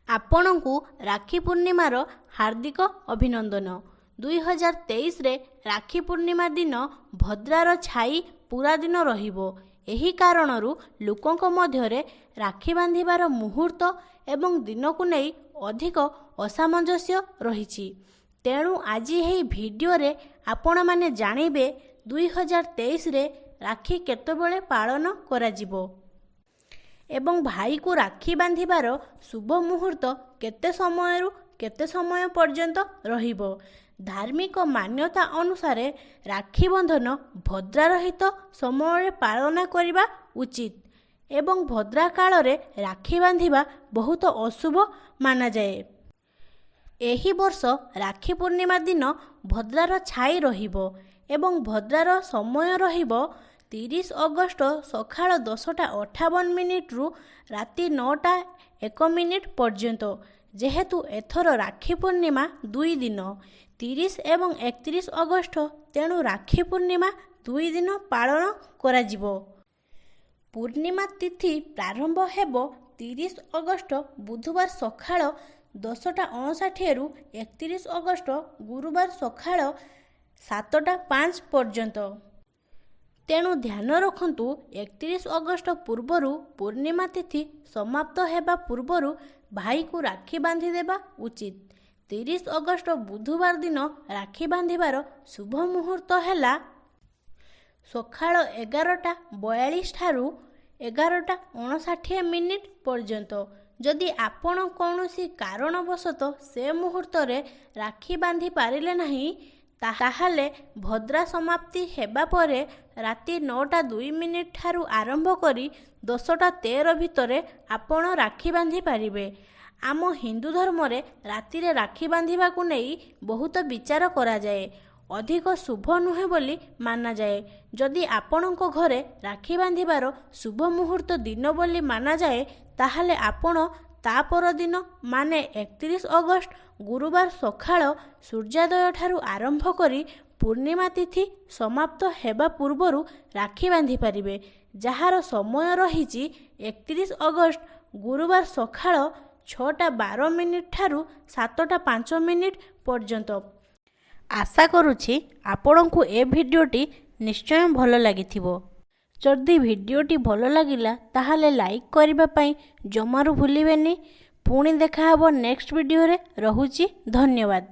ଆପଣଙ୍କୁ ରାକ୍ଷୀ ପୂର୍ଣ୍ଣିମାର ହାର୍ଦ୍ଦିକ ଅଭିନନ୍ଦନ। 2023ରେ ରାକ୍ଷୀ ପୂର୍ଣ୍ଣିମା ଦିନ ଭଦ୍ରାର ଛାଇ ପୁରା ଦିନ ରହିବ। ଏହି କାରଣରୁ ଲୋକଙ୍କ ମଧ୍ୟରେ ରାକ୍ଷୀ ବାନ୍ଧିବାର ମୁହୂର୍ତ୍ତ ଏବଂ ଦିନକୁ ନେଇ ଅଧିକ ଅସାମଞ୍ଜସ୍ୟ ରହିଛି। ତେଣୁ ଆଜି ଏହି ଭିଡ଼ିଓରେ ଆପଣମାନେ ଜାଣିବେ 2023ରେ ରାକ୍ଷୀ କେତେବେଳେ ପାଳନ କରାଯିବ ଏବଂ ଭାଇକୁ ରାକ୍ଷୀ ବାନ୍ଧିବାର ଶୁଭ ମୁହୂର୍ତ୍ତ କେତେ ସମୟରୁ କେତେ ସମୟ ପର୍ଯ୍ୟନ୍ତ ରହିବ। ଧାର୍ମିକ ମାନ୍ୟତା ଅନୁସାରେ ରାକ୍ଷୀ ବନ୍ଧନ ଭଦ୍ରାରହିତ ସମୟରେ ପାଳନ କରିବା ଉଚିତ ଏବଂ ଭଦ୍ରା କାଳରେ ରାକ୍ଷୀ ବାନ୍ଧିବା ବହୁତ ଅଶୁଭ ମାନାଯାଏ। ଏହି ବର୍ଷ ରାକ୍ଷୀ ପୂର୍ଣ୍ଣିମା ଦିନ ଭଦ୍ରାର ଛାଇ ରହିବ ଏବଂ ଭଦ୍ରାର ସମୟ ରହିବ 30 ଅଗଷ୍ଟ ସକାଳ 10ଟା 58 ମିନିଟ୍ରୁ ରାତି 9ଟା 1 ମିନିଟ୍ ପର୍ଯ୍ୟନ୍ତ। ଯେହେତୁ ଏଥର ରାକ୍ଷୀ ପୂର୍ଣ୍ଣିମା 2 ଦିନ, 30 ଏବଂ 31 ଅଗଷ୍ଟ, ତେଣୁ ରାକ୍ଷୀ ପୂର୍ଣ୍ଣିମା 2 ଦିନ ପାଳନ କରାଯିବ। ପୂର୍ଣ୍ଣିମା ତିଥି ପ୍ରାରମ୍ଭ ହେବ 30 ଅଗଷ୍ଟ ବୁଧବାର ସକାଳ 10ଟା 59ରୁ 31 ଅଗଷ୍ଟ ଗୁରୁବାର ସକାଳ 7ଟା 5 ପର୍ଯ୍ୟନ୍ତ। ତେଣୁ ଧ୍ୟାନ ରଖନ୍ତୁ, 31 ଅଗଷ୍ଟ ପୂର୍ବରୁ ପୂର୍ଣ୍ଣିମା ତିଥି ସମାପ୍ତ ହେବା ପୂର୍ବରୁ ଭାଇକୁ ରାକ୍ଷୀ ବାନ୍ଧିଦେବା ଉଚିତ। 30 ଅଗଷ୍ଟ ବୁଧବାର ଦିନ ରାକ୍ଷୀ ବାନ୍ଧିବାର ଶୁଭ ମୁହୂର୍ତ୍ତ ହେଲା ସକାଳ 11ଟା 42 ଠାରୁ 11ଟା 59 ମିନିଟ୍ ପର୍ଯ୍ୟନ୍ତ। ଯଦି ଆପଣ କୌଣସି କାରଣବଶତଃ ସେ ମୁହୂର୍ତ୍ତରେ ରାକ୍ଷୀ ବାନ୍ଧି ପାରିଲେ ନାହିଁ, ତାହେଲେ ଭଦ୍ରା ସମାପ୍ତି ହେବା ପରେ ରାତି 9ଟା 2 ମିନିଟ୍ ଠାରୁ ଆରମ୍ଭ କରି 10ଟା 13 ଭିତରେ ଆପଣ ରାକ୍ଷୀ ବାନ୍ଧି ପାରିବେ। ଆମ ହିନ୍ଦୁ ଧର୍ମରେ ରାତିରେ ରାକ୍ଷୀ ବାନ୍ଧିବାକୁ ନେଇ ବହୁତ ବିଚାର କରାଯାଏ। ଅଧିକ ଶୁଭ ନୁହେଁ ବୋଲି ମାନାଯାଏ। ଯଦି ଆପଣଙ୍କ ଘରେ ରାକ୍ଷୀ ବାନ୍ଧିବାର ଶୁଭ ମୁହୂର୍ତ୍ତ ଦିନ ବୋଲି ମାନାଯାଏ, ତାହେଲେ ଆପଣ ତା ପରଦିନ ମାନେ 31 ଅଗଷ୍ଟ ଗୁରୁବାର ସକାଳ ସୂର୍ଯ୍ୟୋଦୟ ଠାରୁ ଆରମ୍ଭ କରି ପୂର୍ଣ୍ଣିମା ତିଥି ସମାପ୍ତ ହେବା ପୂର୍ବରୁ ରାକ୍ଷୀ ବାନ୍ଧିପାରିବେ, ଯାହାର ସମୟ ରହିଛି 31 ଅଗଷ୍ଟ ଗୁରୁବାର ସକାଳ 6ଟା 12 ମିନିଟ୍ ଠାରୁ 7ଟା 5 ମିନିଟ୍ ପର୍ଯ୍ୟନ୍ତ। ଆଶା କରୁଛି ଆପଣଙ୍କୁ ଏ ଭିଡ଼ିଓଟି ନିଶ୍ଚୟ ଭଲ ଲାଗିଥିବ। ଯଦି ଭିଡ଼ିଓଟି ଭଲ ଲାଗିଲା, ତାହେଲେ ଲାଇକ୍ କରିବା ପାଇଁ ଜମାରୁ ଭୁଲିବେନି। ପୁଣି ଦେଖାହେବ ନେକ୍ସଟ ଭିଡ଼ିଓରେ। ରହୁଛି, ଧନ୍ୟବାଦ।